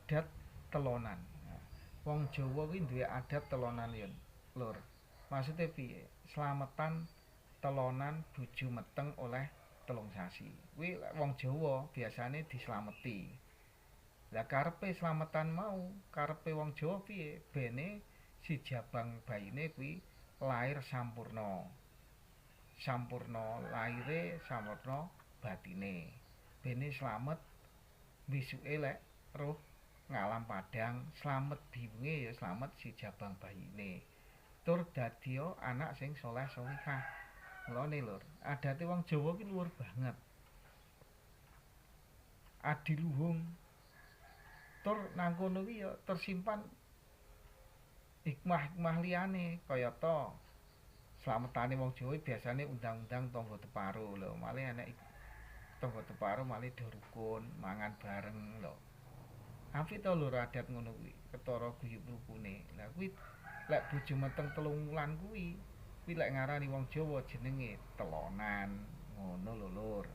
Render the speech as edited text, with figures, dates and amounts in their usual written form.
Adat telonan. Nah, wong Jawa kuwi duwe adat telonan yen, Lur. Maksude piye? Slametan telonan bojo meteng oleh 3 sasi. Kuwi lek wong Jawa biasane dislameti. Lah karepe slametan mau, karepe wong Jawa piye? Bene si jabang bayine kuwi lahir sampurna. Sampurna lahire, sampurna batine. Bene slamet besuke lek roh ngalam padang, slamet biwunge ya slamet si jabang bayine. Tur dadiya anak sing soleh solihah. Mulane Lur, adate wong Jawa ki luhur banget. Adiluhung. Tur nang kono ki ya tersimpan hikmah-hikmah liyane kayata slametane wong Jawa biasane undang-undang tangga teparo lho, malih enek tangga teparo malih do rukun, mangan bareng lho. Apik to lho adat ngono kuwi, ketara guyub rukune. Lah kuwi lek bojo meteng 3 wulan kuwi, kuwi lek ngarani wong Jawa jenenge telonan, ngono lho Lur.